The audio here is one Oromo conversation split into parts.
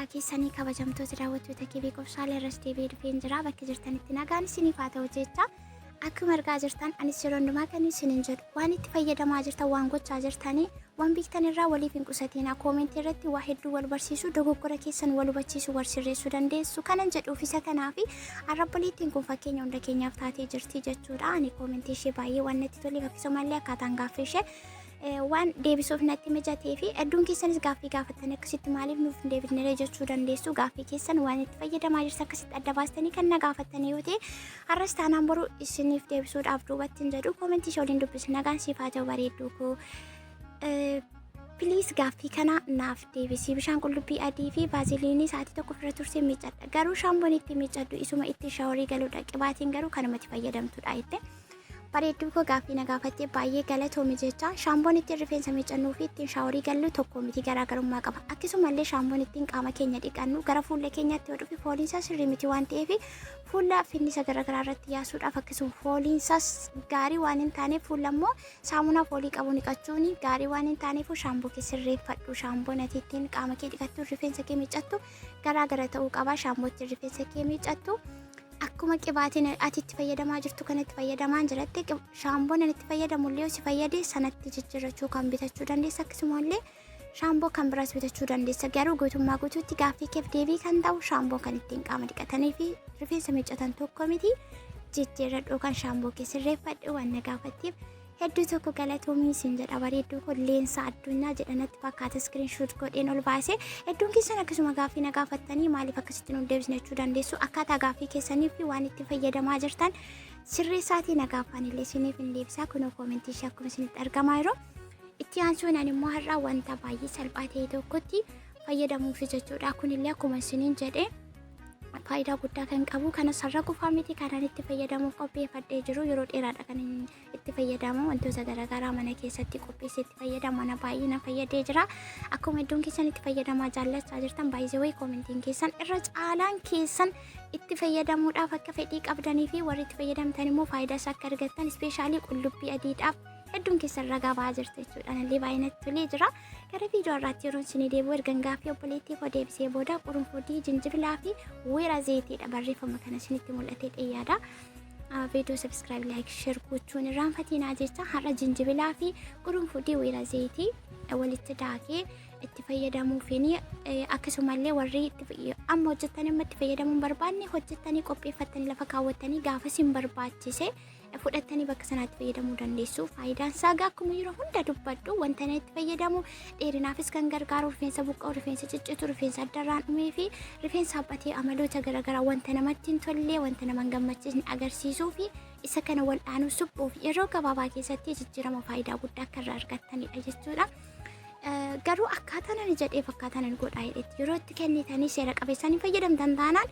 Nagaa keessanii kabajamtoota daawwattoota KB Qobsaala irras deebi'ee dhufeen jira. Bakka jirtanitti nagaan isiniif haa ta'u jecha. Akkuma argaa jirtan anis yeroo hundumaa kan isinin jedhu waan itti fayyadamaa jirtan, waan gochaa jirtanii, waan beektan irraa waliif hin qusatinaa. Koomentii irratti waa hedduu wal barsiisuu, dogoggora keessan wal hubachiisuu, wal sirreessuu dandeessu kanan jedhuuf isa kanaafi. Arrabboleettiin kun fakkeenya hunda keenyaaf taatee jirti jechuudha. Ani koomentii ishee baay'ee waan natti toleef, akkasumallee akkaataan gaaffii ishee waan deebisuuf natti mijatee fi hedduun keessanis gaaffii gaafattanii akkasitti maaliif nuuf hin deebisnere jechuu dandeessu. Gaaffii keessan waan itti fayyadamaa jirtan akkasitti adda baastanii kan na gaafattanii yoo ta'e, har'as taanaan boru isiniif deebisuudhaaf duubatti hin jedhu. Koomentii ishee waliin dubbisu. Nagaan siif haa ta'u bareedduu koo. Piliis gaaffii kana naaf deebisii. Bishaan qullubbii adii fi vaaziliinii sa'aatii tokko ofirra tursee miiccadha. Garuu shaampoon itti miiccadhu isuma itti shaaworii galuudha. Qibaatiin garuu kanumatti fayyadamtudha jette. Bareedduu koo, gaaffii na gaafattee baay'ee galatoomi jecha. Shaampoon ittiin rifeensa miiccannuu fi ittiin shaaworii gallu tokko miti, garaagarummaa qaba. Akkasumallee shaampoon ittiin qaama keenya dhiqannu gara fuula keenyaatti yoo dhufe fooliinsaa sirrii miti waan ta'eef, fuula finnisa garaagaraa irratti yaasuudhaaf, akkasuma fooliinsaas gaarii waan hin taaneef, fuula immoo saamunaa foolii qabu dhiqachuun gaarii waan hin taaneef, shaamboo kee sirreeffadhu. Shaampoon ati ittiin qaama kee dhiqattu, rifeensa kee miiccattu garaagara ta'uu qaba. Shaamboo ittiin rifeensa kee miiccattu akkuma qibaatiin ati itti fayyadamaa jirtu kanatti fayyadamaan jiratte, shaamboon ani itti fayyadamu illee yoo si fayyade sanatti jijjiirrachuu kan bitachuu dandeessa, akkasuma illee shaamboo kan biraas bitachuu dandeessa. Garuu guutummaa guutuutti gaaffii keef deebii kan ta'u, shaamboo kan ittiin qaama dhiqatanii fi rifeensa miiccatan tokko miti, jijjiirradhu kan shaamboo kee sirreeffadhu. Waan na gaafatteef hedduu tokko galatoomii isin jedha bareedduu koo. Leensaa Addunyaa jedha natti fakkaata, screenshot godheen ol baase. Hedduun keessan akkasuma gaaffii na gaafattanii maaliif akkasitti nu deebisne jechuu dandeessu. Akkaataa gaaffii keessanii fi waan itti fayyadamaa jirtan sirreessaatii na gaafaan illee isiniif hin deebisaa. Kunoo koomentii ishee akkuma isinitti argamaa jiru. Itti aansuun ani immoo har'aa wanta baay'ee salphaa ta'e tokkotti fayyadamuufi jechuudha. Kunillee akkuma isiniin jedhe faayidaa guddaa kan qabu kana sarara qofaa miti kanan itti fayyadamuuf qopheeffadhee jiru. Yeroo dheeraadha kan itti fayyadamu, wantoota garaagaraa mana keessatti qopheessee itti fayyadamu. Ana baay'ee na fayyadee jira. Akkuma iddoon keessan itti fayyadamaa jaallachaa jirtan, baay'ee wayii koomentiin keessan irra caalaan keessan itti fayyadamuudhaaf akka fedhii qabdanii fi warri itti fayyadamtan immoo faayidaa isaa akka argattan, ispeeshaalii qullubbii adiidhaaf hedduun keessan ragaa ba'aa jirtu jechuudha. Anallee baay'ee natti tolee jira. Gara viidiyoo irraatti yeroon isinii deebi'u, ergan gaaffii obboleettii koo deebisee booda, qurunfudii, jinjibilaa fi weera zayitiidha. Barreeffama kana isinitti mul'atee xiyyaadha. Viidiyoo subscribe, like, share gochuun irraanfatinaa jecha. Har'a jinjibilaa fi qurunfudii, weera zayitii walitti daakee itti fayyadamuufiin, akkasumallee warri amma hojjettanii amma itti fayyadamuu hin barbaanne, hojjettanii qopheeffattanii lafa kaawwattanii gaafa isin barbaachise fudhattanii bakka sanaatti fayyadamuu dandeessu. Faayidaan isaa egaa akkuma yeroo hunda dubbadhu, wanta inni itti fayyadamu dheerinaafis kan gargaaru, rifeensa buqqa'u, rifeensa ciccitu, rifeensa addarraan dhumee fi rifeensa haphatee, amaloota garaagaraa wanta namatti hin tolle, wanta nama hin gammachiisne agarsiisuu fi isa kana wal'aanuu, suphuu fi yeroo gabaabaa keessatti jijjiirama faayidaa guddaa akka irraa argattanidha jechuudha. Garuu akkaataan ani jedheef, akkaataan ani godhaa jedhetti yeroo itti kennitanii seera qabeessaan hin fayyadamtan taanaan,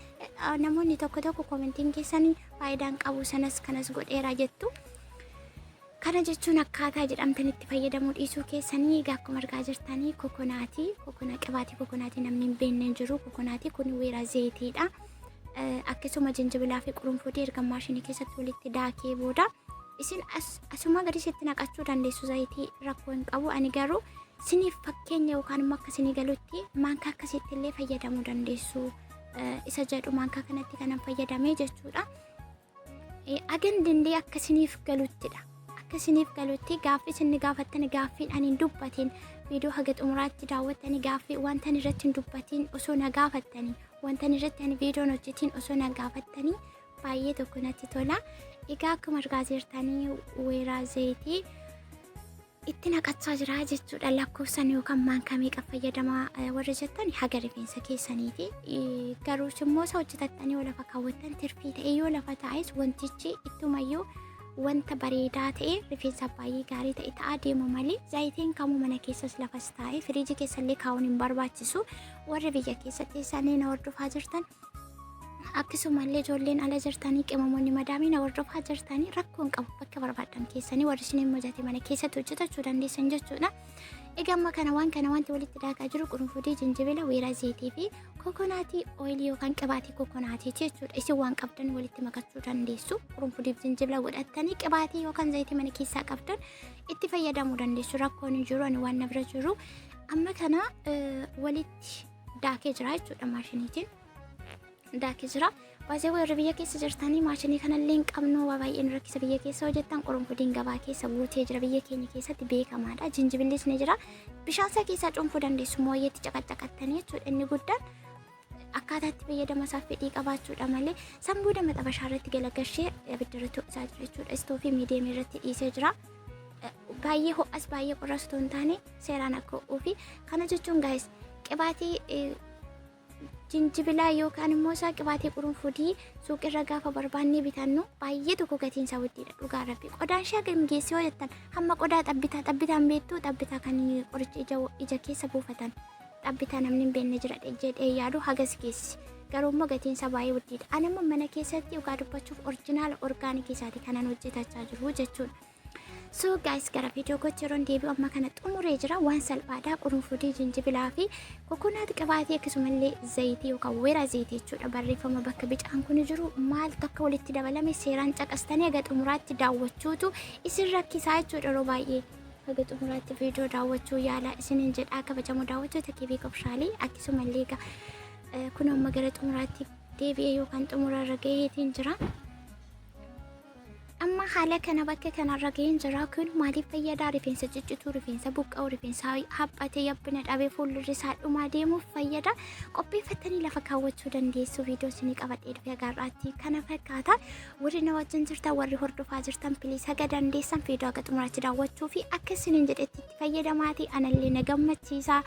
namoonni tokko tokko koomentiin keessanii faayidaan qabu sanas kanas godheera jettu. Kana jechuun akkaataa jedhamtan itti fayyadamuu dhiisuu keessanii. Egaa akkuma argaa jirtanii kokonaatii, qibaatii kokonaatii namni hin beekne hin jiru. Kokonaatii kun weera zayitiidha. Akkasuma jinjibilaa fi qurunfudii erga maashinii keessatti walitti daakee booda, isin asuma gadi sitti naqachuu dandeessu zayitii, rakkoo hin qabu. Ani garuu siniif fakkeenya yookaan immoo akka isinii galutti maankaa akkasitti illee fayyadamuu dandeessu isa jedhu maankaa kanatti kanan fayyadamee jechuudha. Agan dandee akka isiniif galuttidha. Akka isiniif galutti gaaffii isin gaafattan, gaaffiin ani hin dubbatin, viidiyoo haga xumuraatti daawwattanii gaaffii wanta ani irratti hin dubbatin osoo na gaafattanii, wanta ani irratti ani viidiyoon hojjetin osoo na gaafattanii baay'ee tokko natti tola. Egaa akkuma argaa jirtanii weeraa zayitii itti naqachaa jira jechuudha. Lakkoofsan yookaan maankaa meeqa fayyadamaa warra jettan, haga rifeensa keessaniiti. Garuu immoo isa hojjetattanii yoo lafa kaawwattan tirfii ta'e, yoo lafa taa'es wantichi ittumayyuu wanta bareedaa ta'e, rifeensa baay'ee gaarii ta'e ta'aa deemu malee, zayitiin kamuu mana keessas lafas taa'e firiijii keessallee kaa'uun hin barbaachisu. Warri biyya keessa teessanii na hordofaa jirtan, akkasumallee ijoolleen ala jirtanii, qimamoonni madaamii na hordofaa jirtanii, rakkoo hin qabu, bakka barbaadan keessanii warri isiniin mijate mana keessatti hojjetachuu dandeessan jechuudha. Egaa amma kana waan kana wanti walitti daakaa jiru qurunfudii, jinjibila, weeraa zayitii fi kokonaatii ooyilii yookaan qibaatii kokonaatii jechuudha. Isin waan qabdan walitti makachuu dandeessu. Qurunfudii fi jinjibila godhattanii qibaatii yookaan zayitii mana keessaa qabdan itti fayyadamuu dandeessu. Rakkoon hin jiru, ani waan na bira jiru. Amma kana walitti Daakee jira jechuudha maashiniitiin. Daakee jira. Baasee warri biyya keessa jirtanii maashinii kanallee hin qabnu waa baay'een rakkisa biyya keessa hojjettan qurunfudiin gabaa keessa guutee jira biyya keenya keessatti beekamaadha. Jinjibillis ni jira. Bishaan isaa keessaa cuunfuu dandeessu mooyyeetti caqacaqattanii jechuudha inni guddaan akkaataa itti fayyadama isaaf fedhii qabaachuudha malee san booda maxabashaa irratti galagashee abidda irratti ho'isaa jira jechuudha. Istoofii miidiyeemii irratti dhiisee jira. Baay'ee ho'as baay'ee qorras otoo hin taane seeraan akka ho'uu fi kana jechuun gaayis qibaatii jinjibilaa yookaan immoo isaa qibaatii qurunfudii suuqirra gaafa barbaannee bitannu baay'ee tokko gatiin isaa wuddiidha dhugaa rabbi qodaan ishee hagam geessi yoo jettan hamma qodaa xabbitaa xabbitaan beektuu xabbitaa kan qoricha ija ija keessa buufatan xabbitaa namni hin beekne jira jedhee yaadu hagas geessi garuu immoo gatiin isaa baay'ee wuddiidha ani immoo mana keessatti dhugaa dubbachuuf orjinaala orgaanikii isaati kanan hojjetachaa jiru jechuudha. So guys gara viidiyoo kootti yeroon deebi'u amma kana xumuree jira waan salphaadha qurunfudii jinjibilaa fi kokonaat qibaatii akkasumallee zayitii yookaan weeraa zayitii jechuudha barreeffama bakka bicaan kun jiru maaltu akka walitti dabalame seeraan caqastanii haga xumuraatti daawwachuutu isin rakkisaa jechuudha yeroo baay'ee haga xumuraatti viidiyoo daawwachuu yaalaa isiniin jedhaa kabajamoo daawwattoota keebii qobshaalii akkasumallee egaa kun amma gara xumuraatti deebi'ee yookaan xumura irra gaheetiin jira. Amma haala kana bakka kanarra gaheen jira kun maaliif fayyadaa rifeensa ciccituu rifeensa buqqa'u rifeensa haphatee yabbina dhabee fuuldurri isaa dhumaa deemuuf fayyada qopheeffattanii lafa kaawwachuu dandeessu viidiyoo isinii qabadhee dhufe gaarraatti kana fakkaata warri na wajjin jirtan warri hordofaa jirtan piliis haga dandeessan viidiyoo haga xumuraatti daawwachuu fi akka isiniin jedhetti itti fayyadamaatii anallee na gammachiisa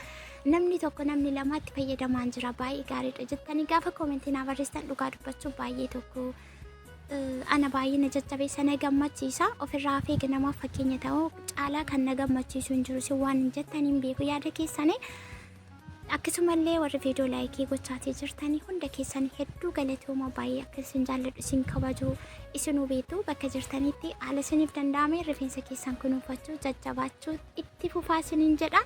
namni tokko namni lama itti fayyadamaan jira baay'ee gaariidha jettanii gaafa koomentii naa barreessitan dhugaa dubbachuu baay'ee tokko ana baay'ee na jajjabeessa na gammachiisa ofirraa hafee namaaf fakkeenya ta'uu caalaa kan na gammachiisu hin jiru isin waan hin jettan hin beeku yaada keessanii akkasumallee warri viidiyoo laayikii gochaatii jirtanii hunda keessan hedduu galatooma baay'ee akka isin jaalladhu isin kabaju isinuu beektu bakka jirtanitti haala isiniif danda'ame rifeensa keessan kunuunfachuu jajjabaachuu itti fufaa isiniin jedha.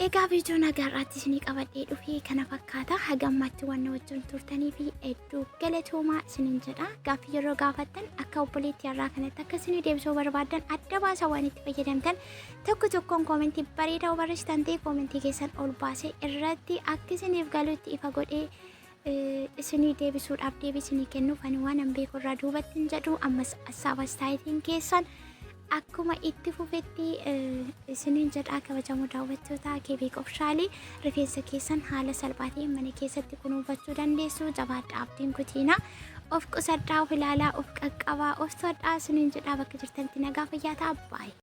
Egaa viidiyoo nagaa irraatti isinii qabadhee dhufee kana fakkaata. Haga ammaatti waan na wajjin turtanii fi hedduu galatoomaa isiniin jedha. Gaaffii yeroo gaafattan akka obboleettii har'aa kanatti akka isinii deebisuu barbaaddan adda baasaa waan itti fayyadamtan tokko tokkoon koomentii bareedaa barreessitan ta'e koomentii keessan ol baasee irratti akka isiniif galutti ifa godhee isinii deebisuudhaaf deebii isinii kennuuf ani waan an beeku irraa duubatti hin jedhu ammas assaaba istaayitiin keessan akkuma itti fufetti isiniin jedhaa kabajamoo daawwattoota keebii qofshaalii rifeensa keessan haala salphaa ta'een mana keessatti kunuunfachuu dandeessu jabaadhaa abdiin kutiina of qusadhaa of ilaalaa of qaqqabaa of to'adhaa isiniin jedhaa bakka jirtanitti nagaa fayyaa ta'a baay'ee.